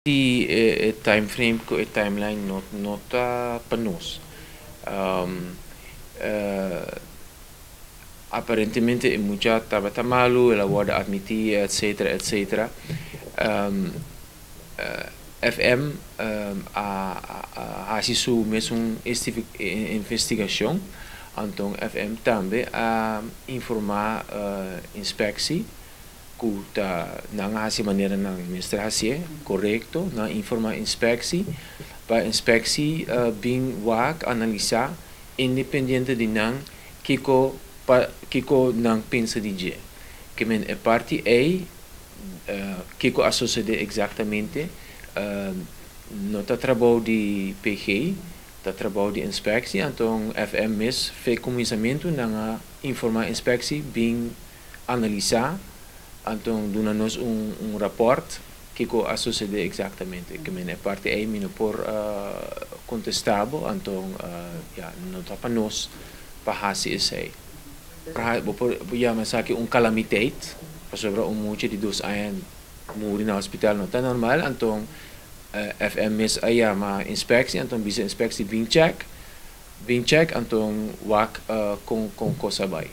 Di e time frame ku e timeline no ta pa nos. Aparentemente e mucha tabata malu, el a wòrdu atmití, etcetera, etcetera. FM a hasi su mesun investigashon, anto FM tambe a informá inspeksie ku ta nan a hasi manera nan mester hasié, korekto, nan a informá inspeksie pa inspeksie bin wak, analisá independiente di nan kiko pa kiko nan pensa di dje. Ke men e parti ei kiko a sosodé eksaktamente no ta trabou di PG, ta trabou di inspeksie, anto FM mes fe kuminsamentu nan a informá inspeksie bin analisá, anto duna nos un rapòrt kiko a sosodé eksaktamente. Ke men e parti ei mi no por kontestá bo, anto ya, no ta pa nos pa hasi esei. Bo por yama esaki un kalamiteit, pasobra un mucha di 2 aña muri na hospital no ta normal, anto FM mes a yama inspeksie, anto bisa inspeksie bin check, bin check, anto wak kon kos a bai.